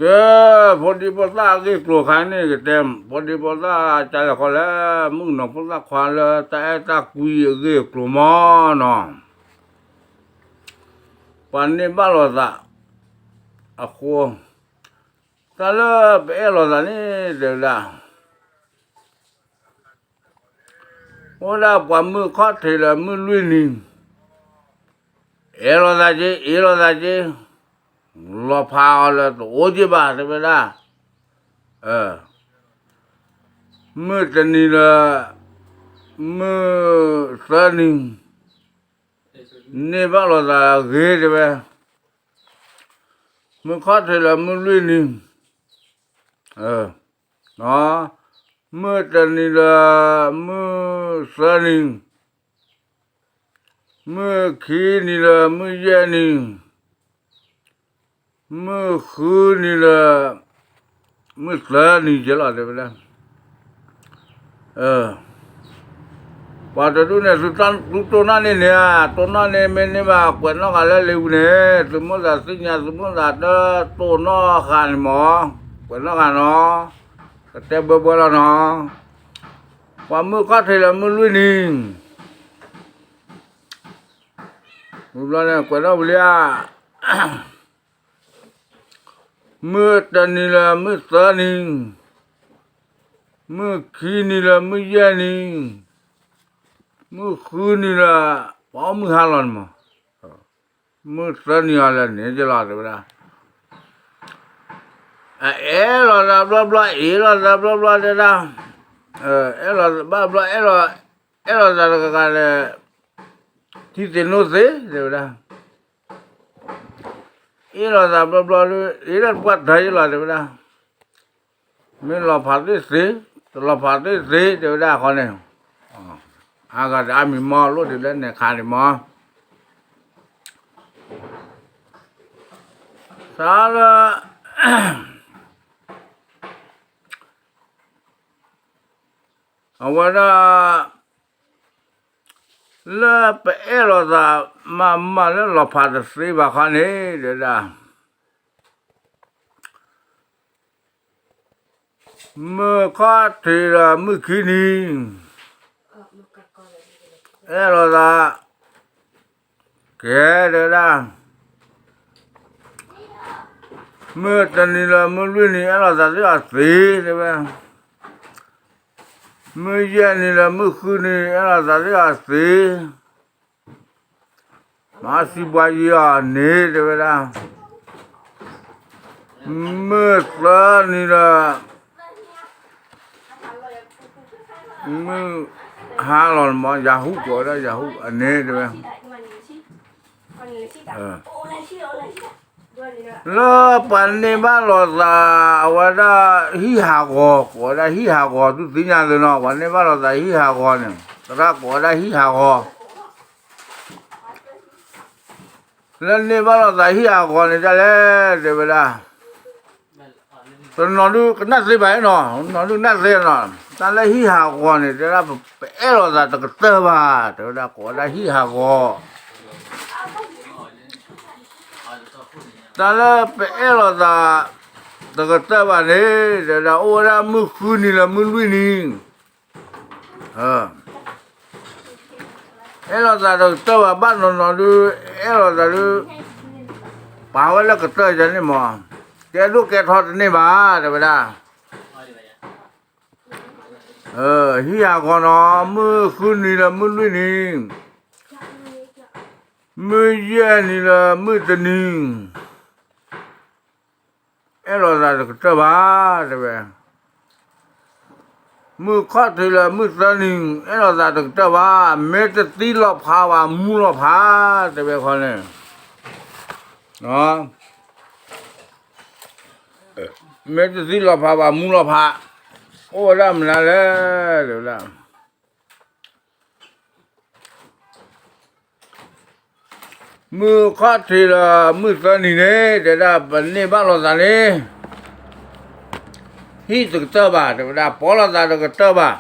ကဲ, ဖိဒံဖိသၣ်အဂ့ၢ်အကျိၤခါန့ၣ် ကတဲ ဖိဒံဖိသၣ်ကလဲၣ်ဃီလဲၣ်, မုၣ်ကနီၤဖိသၣ်ခွါလၢတၢ်အဲၣ်တၢ်ကွံအဂ့ၢ်အကျိၤမ့ၢ်နီၤ, ပှၤန့ၢ်ဘၣ်လိာ်သးအဃိ, တၢ်လၢပအဲၣ်လိာ်သးန့ၣ်တဲဝဲဒၣ် အိၣ်ဒၣ်ပှၤမုၢ်ခီၣ်ထံးလၢမုၢ်လွံၢ်နံၤ, အဲၣ်လိာ်သးက့, အ့ၣ်လိာ်သးက့, လီၤဖးအီၤလၢတအိၣ်က့ဘၣ် တဲဝဲဒၣ်, မုၢ်တနံၤလၢ မုၢ်သၢနံၤ, န့ၢ်ဘၣ်လိာ်သးဂ့ၤ တဲဝဲ, မုၢ်ခီၣ်ထံးလၢမုၢ်လွံၢ်နံၤ, မုၢ်တနံၤလၢ မုၢ်သၢနံၤ, မုၢ်ခံနံၤလၢမုၢ်ယဲၢ်နံၤ, မုၢ်ဃုနံၤလၢ မုၢ်သၢနံၤကဲလီၤ တဲဝဲဒၣ်. ပှၤတဒူၣ်န့ၣ် သုတိၢ်နီၣ်န့ၢ်န့ၣ်ဧါ, တိၢ်နီၣ်န့ၢ်မ့ၢ်န့ၢ်ဘၣ် ကွဲးနီၣ်ဃာ်လၢလံာ်ပူၤန့ၣ်, သုမိၣ်သးသ့ၣ်ညါ သုမိၣ်သးတတိၢ်နီၣ်ဃာ်န့ၣ်မး, ကွဲးနီၣ်ဃာ်နီၤ, ကတဲဘၢဘၢလီၤနီၤ. ပှၤမုၢ်ခီၣ်ထံးလၢမုၢ်လွံၢ်နံၤ, မုၢ်ဘျီန့ၣ် ကွဲးနီၣ်ဝံၤလံဧါ. မုၢ်တနံၤလၢမုၢ်သၢနံၤ, မုၢ်ခံနံၤလၢမုၢ်ယဲၢ်နံၤ, မုၢ်ဃုနံၤလၢ ပှၤအိၣ်မုၢ်ဟါလီၤန့ၣ်မး, မုၢ်သၢနံၤအီၤလၢန့ၣ်ကလီၤ တဲဝဲဒၣ်. အအဲၣ်လိာ်သးဘျီဘျီ အ့ၣ်လိာ်သးဘျီဘျီ တဲဒၣ်, အဲၣ်လိာ်သးဘျီဘျီ အဲၣ်လိာ်သးတဂၤဂၤဒီး ထံသ့ၣ်နိသ့ၣ် တဲဝဲဒၣ်. အ့ၣ်လိာ်သးဘျီဘျီဒီး အ့ၣ်လိာ်သးပှၢ်တၢ်ယလီၤ တဲဝဲဒၣ်. မ့ၢ်လီၤဖးသ့ၣ်သ့, တလီၤဖးသ့ၣ်သ့ တဲဝဲဒၣ်အဃိန့ၣ်, အါဂၤဒီးအါမံၤမီ လိၣ်ဒံးလၢနဲၣ်ခါန့ၣ်မီ စးလၢ အဝဲဒၣ် လၢပအဲၣ်လိာ်သးမးမးလၢလီၤဖးတသ့ဘၣ်ခီန့ၣ် တဲဝဲဒၣ်. မုၢ်ခီၣ်ထံးဒီးမုၢ်ခံနံၤ အဲၣ်လိာ်သး ကဲ တဲဝဲဒၣ်. မုၢ်တနံၤလၢမုၢ်လွံၢ်နံၤ အဲၣ်လိာ်သးသ့ၣ်အီၤသ့ တဲဝဲ. မုၢ်ယဲၢ်နံၤလၢမုၢ်ဃုနံၤ အဲၣ်လိာ်သးသ့ၣ်အီၤသ့ မၤစံးဘှါယံၤအီၤန့ၣ် တဲဝဲဒၣ်. မုၢ်သၢနံၤလၢ မုၢ်ဟါလီၤမး ယဟူးကိးဝဲဒၣ် ယဟူးအန့ၣ် တဲဝဲ. လၢပှၤန့ၢ်ဘၣ်လိာ်သး အဝဲဒၣ်ဟံၣ်ဟးဂီၤ ကိးဝဲဒၣ်ဟံၣ်ဟးဂီၤ သုသ့ၣ်ညါသုနီၤ ပှၤန့ၢ်ဘၣ်လိာ်သးဟံၣ်ဟးဂီၤန့ၣ် သရၣ်ကိးဝဲဒၣ်ဟံၣ်ဟးဂီၤ လၢန့ၢ်ဘၣ်လိာ်သးဟံၣ်ဟးဂီၤန့ၣ်ဒ်လဲၣ် တဲဝဲဒၣ်. တနီၤဒုးကနၣ်သ့ဘၣ်နီၤ နီၤဒုးကနၣ်သ့နီၤ တၢ်လၢဟံၣ်ဟးဂီၤန့ၣ် တဲဒၣ်ပအဲၣ်လိာ်သးတကတၢၢ်ဘၣ် တဲဝဲဒၣ်ကိးဝဲဒၣ်ဟံၣ်ဟးဂီၤ တၢ်လၢပအဲၣ်လိာ်သး တကတၢၢ်ဘၣ်န့ၣ် တဲဝဲဒၣ်အိၣ်ဝဲဒၣ်မုၢ်ဃုနံၤလၢမုၢ်လွံၢ်နံၤ အဲၣ်လိာ်သးတကတၢၢ်ဘၣ် ဘၣ်နီၤနီၤဒုး အဲၣ်လိာ်သးဒုး ပာ်ဝဲလၢကတၢၢ်ယၤန့ၣ်မး ကဲဒိၣ်ကဲထီတန့ၢ်ဘၣ် တဲဝဲဒၣ်. ဟံၣ်ဟးဂီၤနီၤ မုၢ်ဃုနံၤလၢမုၢ်လွံၢ်နံၤ မုၢ်ယဲၢ်နံၤလၢမုၢ်တနံၤ အဲၣ်လိာ်သးတကတၢၢ်ဘၣ် တဲဝဲ. မုၢ်ခီၣ်ထံးလၢမုၢ်သၢနံၤ အဲၣ်လိာ်သးတကတၢၢ်ဘၣ် မ့ၢ်တသံလီၤဖးဘၣ်မူလီၤဖး တဲဝဲခီန့ၣ် မ့ၢ်တသံလီၤဖးဘၣ်မူလီၤဖး အိၣ်ဝဲဒၣ်မနုၤလဲၣ် တဲဝဲဒၣ်. မုၢ်ခီၣ်ထံးလၢမုၢ်သၢနံၤန့ၣ် တဲဒၣ်ပန့ၢ်ဘၣ်လိာ်သးန့ၣ် ဟံၣ်တကတၢၢ်ဘၣ် တဲဝဲဒၣ် ပီလိာ်သးတကတၢၢ်ဘၣ်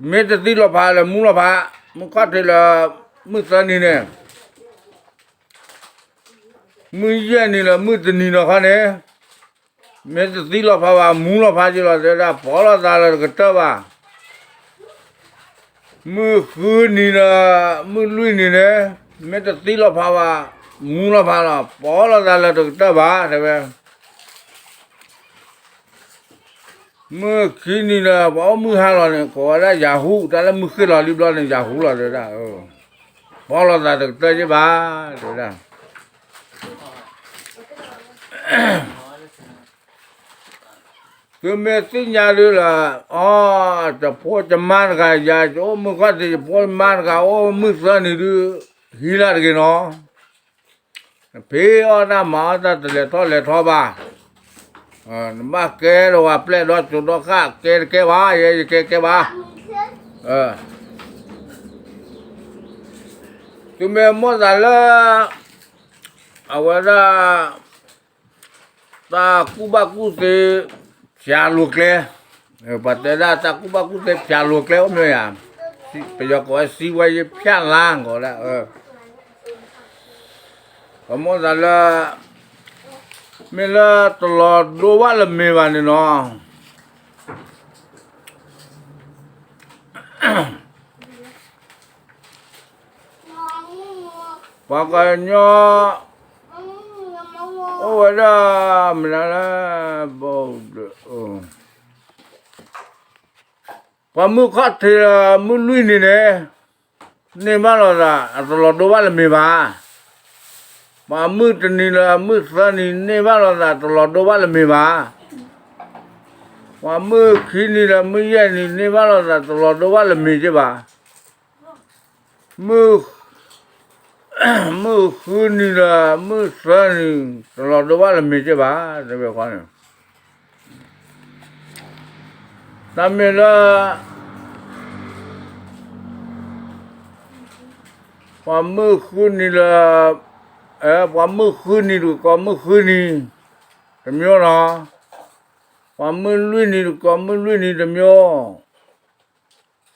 မ့ၢ်တသံလီၤဖးလၢမူလီၤဖး မုၢ်ခီၣ်ထံးလၢမုၢ်သၢနံၤန့ၣ် မုၢ်ယဲၢ်နံၤလၢမုၢ်တနံၤနီၤခီန့ၣ်, မ့ၢ်တသံလီၤဖးဘၣ် မူလီၤဖးက့ၤလီၤ တဲဝဲဒၣ် ပီလီၤသးလၢတကတၢၢ်ဘၣ်. မုၢ်ဃုနံၤဒီး မုၢ်လွံၢ်နံၤန့ၣ်, မ့ၢ်တသံလီၤဖးဘၣ် မူလီၤဖးလီၤ ပီလီၤသးလၢတကတၢၢ်ဘၣ် တဲဝဲ. မုၢ်ခံနံၤဒီး ပှၤအိၣ်မုၢ်ဟါလီၤန့ၣ် ကိးဝဲဒၣ်ယၤဟူ, တၢ်လၢမုၢ်ဃ့ၢ်လီၤလံဘျီန့ၣ် ယၤဟူလီၤ တဲဝဲဒၣ်. ပီလီၤသးတကတၢၢ်က့ၤဘၣ် တဲဝဲဒၣ်. သုမ့ၢ်သ့ၣ်ညါဒုလၢ, အီ, ယဖိယမါတဂၤ ယၤ ယအိၣ်မုၢ်ခီၣ်ထံး ယဖိယမါတဂၤ အိၣ်မုၢ်သၢနံၤဒု, ဟံးလၢတဂ့ၤနီၤ. နဖံးအီၣ်တၢ်မၤအီၣ်တၢ် တလဲၤထီၣ်လဲၤထီဘၣ်. နဘၣ်ကဲဒီးဝဲပျဲၢ်ဒီးစိၤဒီးဃၣ် ကဲတကဲဘၣ်, ယဲယကဲကဲဘၣ်. သုမ့ၢ်မိၣ်သးလၢ အဝဲဒၣ် တၢ်ကူၣ်ဘၣ်ကူၣ်သ့ ဖၠးလိာ်ကျဲ, ပှၤတဲဒၣ်တၢ်ကူၣ်ဘၣ်ကူၣ်သ့ဖၠးလိာ်ကျဲ အိၣ်မ့ၢ်ယၤ, ပယီၤကိးဝဲ စီးပွားရေးဖြတ်လမ်း ကိးဒၣ်, ပမိၣ်သးလၢ မ့ၢ်လၢတလီၤဒိဘၣ်လၢမ့ၤဘၣ်န့ၣ်နီၤ. ပှၤကညီ အိၣ်ဝဲဒၣ် မနုၤလဲၣ်, ပှၤမုၢ်ခီၣ်ထံးလၢမုၢ်လွံၢ်နံၤန့ၣ် န့ၢ်ဘၣ်လိာ်သး အတလီၤဒိဘၣ်လၢမ့ၤဘၣ်. ပှၤမုၢ်တနံၤလၢမုၢ်သၢနံၤ န့ၢ်ဘၣ်လိာ်သး တလီၤဒိဘၣ်လၢမ့ၤဘၣ်. ပှၤမုၢ်ခံနံၤလၢမုၢ်ယဲၢ်နံၤ န့ၢ်ဘၣ်လိာ်သး တလီၤဒိဘၣ်လၢမ့ၤက့ဘၣ်. မုၢ် မုၢ်ဃုနံၤဒီး မုၢ်သၢနံၤ တလီၤဒိဘၣ်လၢမ့ၤက့ဘၣ် တဲဝဲဃီန့ၣ်. တၢ်မ့ၢ်လၢ ပှၤမုၢ်ဃုနံၤလၢ ပှၤမုၢ်ဃုနံၤတကိးမုၢ်ဃုနံၤ တစ်မျိုးနီၤ, ပှၤမုၢ်လွံၢ်နံၤတကိးမုၢ်လွံၢ်နံၤ တစ်မျိုး,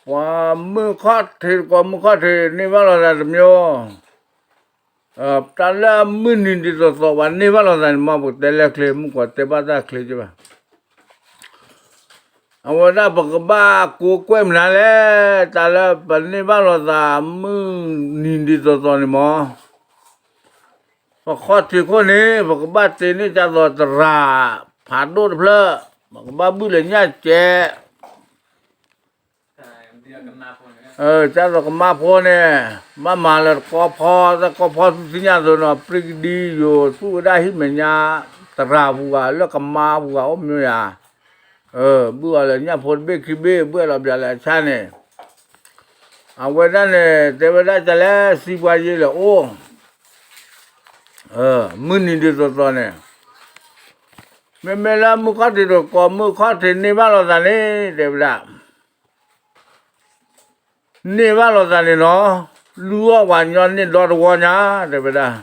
ပှၤမုၢ်ခီၣ်ထံးတကိးမုၢ်ခီၣ်ထံး န့ၢ်ဘၣ်လိာ်သး တစ်မျိုး. တၢ်လၢအမုၢ်နံၤဒ်သိးသိး ပှၤန့ၢ်ဘၣ်လိာ်သးန့ၣ် မ်ပကတဲလၢချ့ မုၢ်ကီးတဲဘၣ်တၢ်ချ့က့ဘၣ်. အဝဲဒၣ်ပကဘၣ်ကိးကွဲမနုၤလဲၣ်, တၢ်လၢပန့ၢ်ဘၣ်လိာ်သး မုၢ်နံၤဒ်သိးသိးန့ၣ်မး, ပခီၣ်ထံးခိၣ်န့ၣ် ပကဘၣ်တ့န့ၢ်ဒ်သိးသရၣ်ဖးဒိၣ်တဖျၢၣ်, ပကဘၣ်ဘုၣ်လၢညၣ်ကဲး ဒ်သိးကမါဖိန့ၣ်, ဘၣ်မၤလၢတကီဖီ, တၢ်ကီဖီသုသ့ၣ်ညါသိးနီၤ, ပြံကဒံယိၤ သူၣ်ဝဲဒၣ်ဟံၣ်မဲာ်ညါ, သရၣ်ပူၤဂၤ လၢကမါပူၤဂၤ အိၣ်မ့ၢ်ယၤ, ဘုၣ်အီၤလၢညၣ်ဖိတဘ့ၣ်ခံဘ့ၣ် ဘုၣ်အဲၣ်လီၤပျးလၢအဆၣ်န့ၣ်, အဝဲဒၣ်န့ၣ် တဲဝဲဒၣ်တၢ်လၢ စီးပွားရေး လဲၤအိၣ် မုၢ်နံၤဒ်သိးသိးန့ၣ်, မ့မ့ၢ်လၢမုၢ်ခီၣ်ထံးတကိးမုၢ်ခီၣ်ထံးန့ၢ်ဘၣ်လိာ်သးန့ၣ် တဲဝဲဒၣ်, န့ၢ်ဘၣ်လိာ်သးန့ၣ်နီၤ, လူၤအီၣ်ပှၤညီန့ၢ်ဒီတဝီညါ တဲဝဲဒၣ်.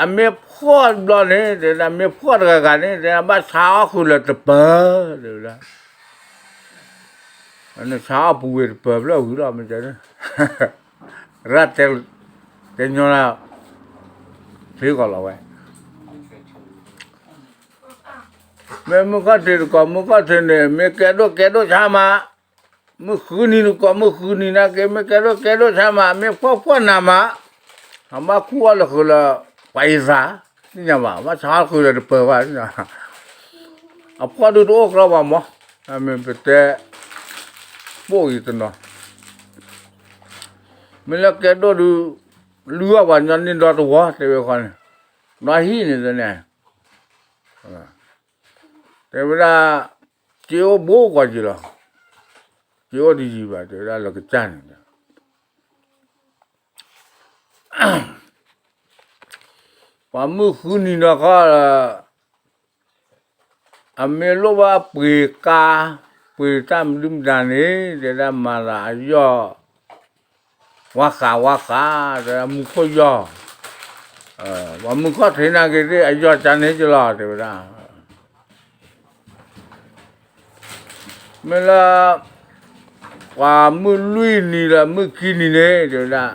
အမ့ၢ်ဖှီၣ်တဘျီန့ၣ် တဲဝဲဒၣ်, မ့ၢ်ဖှီၣ်တဂၤဂၤန့ၣ် တဲဝဲဒၣ် ဘၣ်ဆါအီၣ်ဃုာ်လၢတပၢၤ တဲဝဲဒၣ်. နဆါအီၣ်ပူၤဝဲတပၢၤဖျၢၣ်ဝံၤလီၤ မ့ၢ်တဲ, ရၣ်တဲ, တဲညီလၢ ချ့ကီးလီၤဝဲ မ့ၢ်မုၢ်ခီၣ်ထံးတကိးမုၢ်ခီၣ်ထံးန့ၣ် မ့ၢ်ကဲဒိၣ်ကဲဒိၣ်ဆါမး, မုၢ်ဃုနံၤတကိးမုၢ်ဃုနံၤနာ်က့ မ့ၢ်ကဲဒိၣ်ကဲဒိၣ်ဆါမး, မ့ၢ်ဖှီၣ်ဖှီၣ်နးမး, အဘၣ်ခူၣ်အီၣ်လၢဃုာ်လၢ ပှၤအံသး, သ့ၣ်ညါဘၣ်, ဘၣ်ဆါအီၣ်ဃုာ်လၢတပၢၤဘၣ်, အဖှီၣ်ဒုတအိၣ်ကြီဘၣ်မး, မ့ၢ်ပတဲ ပိၣ်အံၤတနီၤ, မ့ၢ်လၢကဲဒိၣ်ဒု လူၤအီၣ်ပှၤညီန့ၢ်ဒီတဝီ တဲဝဲဃီန့ၣ်, ဒီဟံၣ်န့ၣ်န့ၣ် တဲဝဲဒၣ်, စ့အိၣ်ဘိကွၢ်က့ၤလီၤ, စ့အိၣ်တယံၤဘၣ် တဲဝဲဒၣ်လၢကစၢ်န့ၣ်, ပှၤမုၢ်ဃုနံၤဒီးခီ, အမ့ၢ်လိၣ်ဘၣ်ပှ့ၤကါ, ပှ့ၤတၢ်မနုၤမတၤန့ၣ် တဲဒၣ်မၤသးအယီၢ်, ဝါဃးဝါဃး တဲဒၣ်မူခိၣ်ယီၢ်, ပှၤမုၢ်ခီၣ်ထံးနာ်က့ၤသ့ၣ် အယီၢ်ကန့ၣ်က့ၤလီၤ တဲဝဲဒၣ်. မ့ၢ်လၢ ပှၤမုၢ်လွံၢ်နံၤလၢမုၢ်ခံနံၤန့ၣ် တဲဝဲဒၣ်,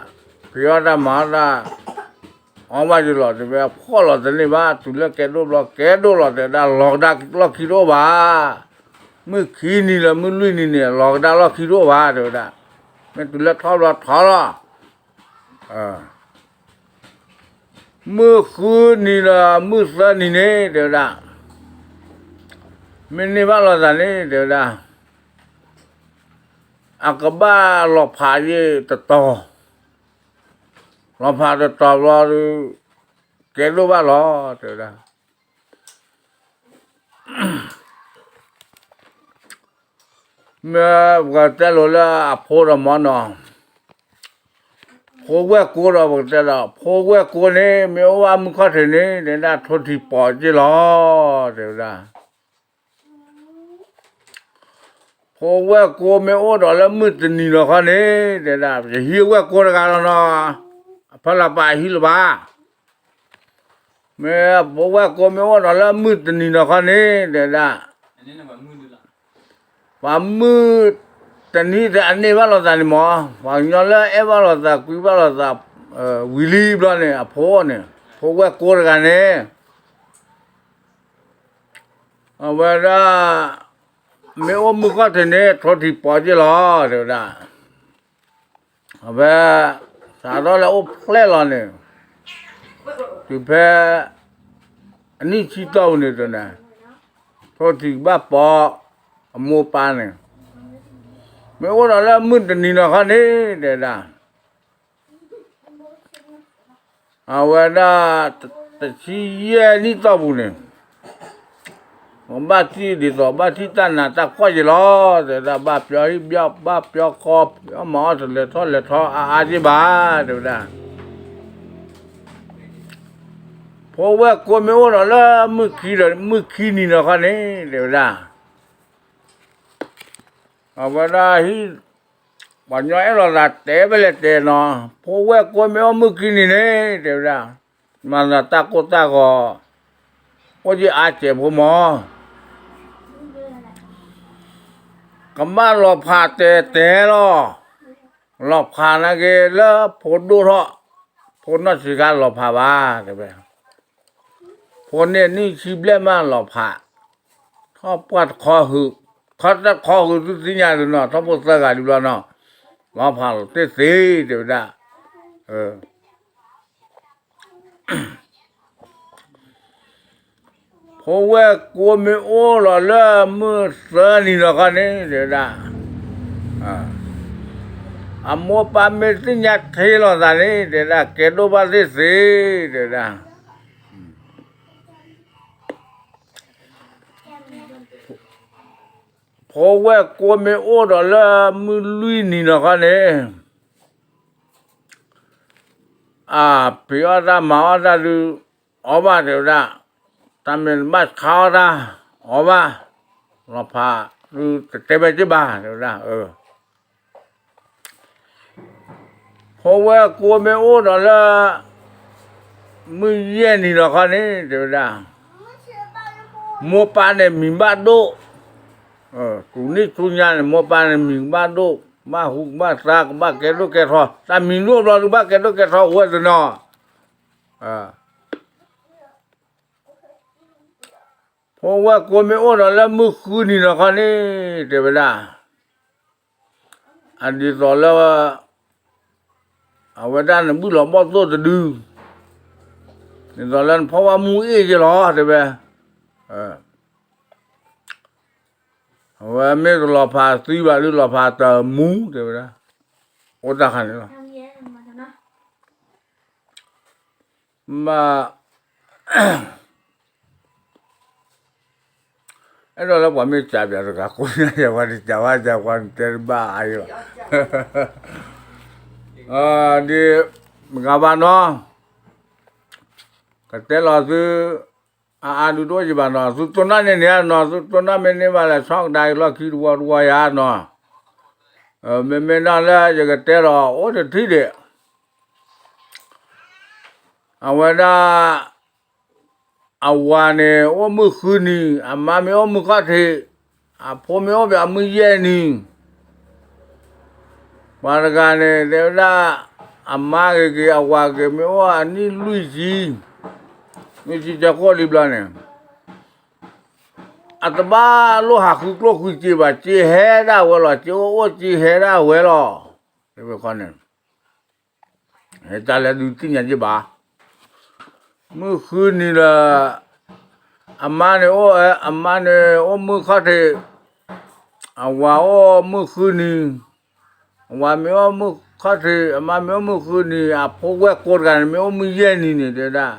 ဖံးအီၣ်တၢ်မၤအီၣ်တၢ်, အီၣ်ဘၣ်ယလီၤ တဲဝဲ ဖှီၣ်လီၤတန့ၢ်ဘၣ် တုၤလၢကဲဒိၣ်ဘျီ ကဲဒိၣ်လီၤ တဲဝဲဒၣ် လီၤကဒါလီၢ်ခံတအိၣ်ဘၣ်, မုၢ်ခံနံၤလၢမုၢ်လွံၢ်နံၤန့ၣ် လီၤကဒါလီၢ်ခံတအိၣ်ဘၣ် တဲဝဲဒၣ်, မ့ၢ်တုၤလၢထီၣ်ဘျီထီၣ်လီၤ မုၢ်ဃုနံၤဒီးမုၢ်သၢနံၤန့ၣ် တဲဝဲဒၣ်, မ့ၢ်န့ၢ်ဘၣ်လိာ်သးန့ၣ် တဲဝဲဒၣ်, အကဘၣ်လီၤဖးယ့ၢ်တတီၤ, လီၤဖးတတီၤဘျီဒီး ကဲဒိၣ်ဘၣ်လီၤ တဲဝဲဒၣ်. မ့ၢ်ပကတဲလိာ်လၢအဖိဒီးမၢ်နီၤ, ဖိဝဲၢ်ကိဒီး ပကတဲဒီး ဖိဝဲၢ်ကိန့ၣ် မ့ၢ်အိၣ်ဘၣ်မုၢ်ခီၣ်ထံးန့ၣ် တဲဒၣ် ထိၣ်ထံးပိာ်က့ၢ်လီၤ တဲဝဲဒၣ်. ဖိဝဲၢ်ကိမ့ၢ်အိၣ်ဒီးလၢမုၢ်တနံၤနီၤခီန့ၣ် တဲဒၣ် ယဟံးဝဲၢ်ကိတဂၤလီၤနီၤ, အဖီလာ်ပာ်ဟံးလၢၤဘၣ်. မ့ၢ်ဖိဝဲၢ်ကိမ့ၢ်အိၣ်ဒီးလၢမုၢ်တနံၤနီၤခီန့ၣ် တဲဒၣ်, ပှၤမုၢ်တနံၤတအန့ၢ်ဘၣ်လိာ်သးန့ၣ်မၢ်, ပှၤကညီလၢအဲၣ်ဘၣ်လိာ်သး ကွံဘၣ်လိာ်သး ဝံၤလံဘျီန့ၣ် အဖိန့ၣ် ဖိဝဲၢ်ကိတဂၤန့ၣ် အဝဲဒၣ် မ့ၢ်အိၣ်မုၢ်ခီၣ်ထံးန့ၣ် ထိၣ်ထံးပိာ်က့ၢ်လီၤ တဲဝဲဒၣ်. အဝဲ စးထီၣ်လၢအိၣ်ဖျဲၣ်လီၤန့ၣ် တုၤဖဲ အနံၣ်ဆံတီၢ်ပူၤန့ၣ်တန့ၣ် ထိၣ်ထံးဘၣ်ပိာ် အမိၢ်ပၢ်န့ၣ် မ့ၢ်အိၣ်ဒီးလၢမုၢ်တနံၤနီၤခီန့ၣ် တဲဝဲဒၣ် အဝဲဒၣ် တဆံယဲၢ်နံၣ်တီၢ်ပူၤန့ၣ် ဘၣ်ထံၣ်ဒ်သိး ဘၣ်ထံၣ်တၢ်နးတၢ်ဖှီၣ်က့ၤလီၤ တဲဝဲဒၣ်, ဘၣ်ပျီဟံၣ်ဘၣ် ဘၣ်ပျီဃီ ပျီမၤအီၣ်တလဲၤထီၣ်လဲၤထီအါအါက့ၢ်ဘၣ် တဲဝဲဒၣ်. ဖိဝဲၢ်ကိမ့ၢ်အိၣ်ဒီးလၢမုၢ်ခံဒီး မုၢ်ခံနံၤနီၤခီန့ၣ် တဲဝဲဒၣ် အဝဲဒၣ်ဟံၣ် ပှၤကညီအဲၣ်လိာ်သးတဲဖဲလဲၣ်တဲနီၤ, ဖိဝဲၢ်ကိမ့ၢ်အိၣ်မုၢ်ခံနံၤန့ၣ် တဲဝဲဒၣ်, မၤသးတၢ်ကိၢ်တၢ်ဂီၤ အိၣ်က့ၤအါစဲးဖိမၢ်, ကဘၣ်လီၤဖးတဲတဲလီၤ, လီၤဖးနာ်က့ၤလၢဖိဒိၣ်ထီၣ်, ဖိနီၢ်ဆံးခါလီၤဖးဘၣ် တဲဝဲ ဖိန့ၣ်နံၣ်ဆံဘျဲၣ်မးလီၤဖး, ထီၣ်ပှၢ်တခီဟုး, ထီၣ်တခီဟုးသုသ့ၣ်ညါဒုးနီၤ, ထီၣ်ဖိသၢဂၤဒုးဘျီနီၤ, လီၤဖးလီၤတ့ၢ်သ့ တဲဝဲဒၣ်. ဖိဝဲၢ်ကိမ့ၢ်အိၣ်လီၤလၢမုၢ်သၢနံၤနီၤခီန့ၣ် တဲဝဲဒၣ်, အမိၢ်ပၢ်မ့ၢ်သ့ၣ်ညါထဲလိာ်သးန့ၣ် တဲဝဲဒၣ် ကဲဒိၣ်ဘၣ်သ့ၣ်သ့ တဲဝဲဒၣ်. ဖိဝဲၢ်ကိမ့ၢ်အိၣ်ဒီးလၢမုၢ်လွံၢ်နံၤနီၤခီန့ၣ် အပျံၤအီၣ်တၢ်မၤအီၣ်တၢ်ဒုး အီၣ်ဘၣ်တဲဝဲဒၣ်, တၢ်မ့ၢ်ဘၣ်ဆါအီၣ်တၢ် အီၣ်ဘၣ်, လီၤဖးဒုးတတဲဘၣ်က့ၢ်ဘၣ် တဲဝဲဒၣ်. ဖိဝဲၢ်ကိမ့ၢ်အိၣ်ဒီးလၢ မုၢ်ယဲၢ်နံၤနီၤခီန့ၣ် တဲဝဲဒၣ်, မိၢ်ပၢ်န့ၣ်မံၤဘၣ်ဒိၣ်, တုၤနံၣ်ဆူညါန့ၣ် မိၢ်ပၢ်န့ၣ်မံၤကဘၣ်ဒိၣ်, ကဘၣ်ဟူကဘၣ်သါ ကဘၣ်ကဲဒိၣ်ကဲထီ, တၢ်မံၤဒိၣ်ဘျီဒုးဘၣ်ကဲဒိၣ်ကဲထီအိၣ်ဝဲတနီၤ. ဖိဝဲၢ်ကိမ့ၢ်အိၣ်ဒီးလၢမုၢ်ဃုနံၤနီၤခီန့ၣ် တဲဝဲဒၣ်, အဒ်သိးလၢ အဝဲဒၣ်နဘုၣ်လီၤဘီၣ်သိၣ်တဒု, ဒ်သိးလၢနဖီၣ်ဝါမူအ့ၣ်က့ၤလီၤ တဲဝဲ. အဝဲမ့ၢ်တလီၤဖးသံဘၣ်ဒုး လီၤဖးတမူ တဲဝဲဒၣ်, အိၣ်တၢ်ခါန့ၣ်လီၤ. မ့ၢ် အဲၣ်ဒိးလၢပှၤမ့ၢ်စံးပၠးတဂၤ ကိးညါယၤ ပှၤတစံးဘၣ်စံး ပှၤနတဲတဘၣ်အါအံၤလီၤ. ဒ်မဂၤဘၣ်နီၤ, ကတဲလီၤသု အါအါဒုးတအိၣ်ယံၤဘၣ်နီၤ, သုတိၢ်နီၣ်န့ၢ်န့ၣ်နီၤ, သုတိၢ်နီၣ်မ့ၢ်န့ၢ်ဘၣ်လဲၣ် ဆီကဒါက့ၤလီၢ်ခံတဝီတဝီယၤနီၤ. မ့မ့ၢ်ဒၣ်လၢယကတဲဒီးအိၣ်တထံၣ်ဒံး အဝဲဒၣ် အဝၤန့ၣ် အိၣ်မုၢ်ဃုနံၤ, အမါမ့ၢ်အိၣ်မုၢ်ခီၣ်ထံး, အဖိမ့ၢ်အိၣ်ဘၣ်မုၢ်ယဲၢ်နံၤ, ပှၤတဂၤန့ၣ် တဲဝဲဒၣ် အမါဂ့ၤဂ့ၤ အဝၤဂ့ၤ မ့ၢ်အိၣ်အနံၣ်လွံၢ်ဆံ, မ့ၢ်ကၠီကၠီကိၣ်လံဘျီန့ၣ် အတဘၣ်လိၣ်ဟးဃုကျိၣ်ဃုစ့ဘၣ်, စ့ဟဲဒၣ်ဝဲလီၤ, စ့အိၣ်အိၣ်စ့ဟဲဒၣ်ဝဲလီၤ. တဲဝဲခီန့ၣ် ဟဲတၢ်လၢဒုးသ့ၣ်ညါက့ၤဘၣ်. မုၢ်ဃုနံၤလၢ အမါန့ၣ်အိၣ်, အမါန့ၣ်အိၣ်မုၢ်ခီၣ်ထံး, အဝၤအိၣ်မုၢ်ဃုနံၤ, အဝၤမ့ၢ်အိၣ်မုၢ်ခီၣ်ထံး အမါမ့ၢ်အိၣ်မုၢ်ဃုနံၤ အဖိဝဲၢ်ကိးတဂၤန့ၣ် မ့ၢ်အိၣ်မုၢ်ယဲၢ်နံၤန့ၣ် တဲဒၣ်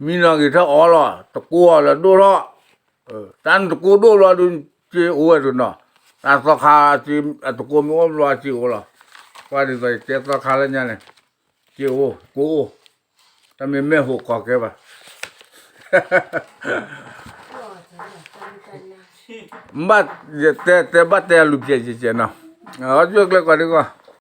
မံနီၤက့ၤထီၣ်အီၤလီၤ တကိးအီၤလၢဒိၣ်ထီၣ်, တၢ်နတကိးဒိၣ်ဘျီဒုး စ့အိၣ်ဝဲတနီၤ, တၢ်သီခါ အတကိးမ့ၢ်အိၣ်ဘျီစ့အိၣ်လီၤ, ကွၢ်ဒ်သိးယတဲသီခါလၢညါန့ၣ် စ့အိၣ်ကိးအိၣ်, တၢ်မ့ၢ်မဲာ်ဟိးကီးကဲဘၣ် ဘၣ်တဲတဲဘၣ်တဲအလူၤပျဲၢ်ကဲကဲနီၤ, အီၣ်ကၠိကျဲကီးဒ်ကီး,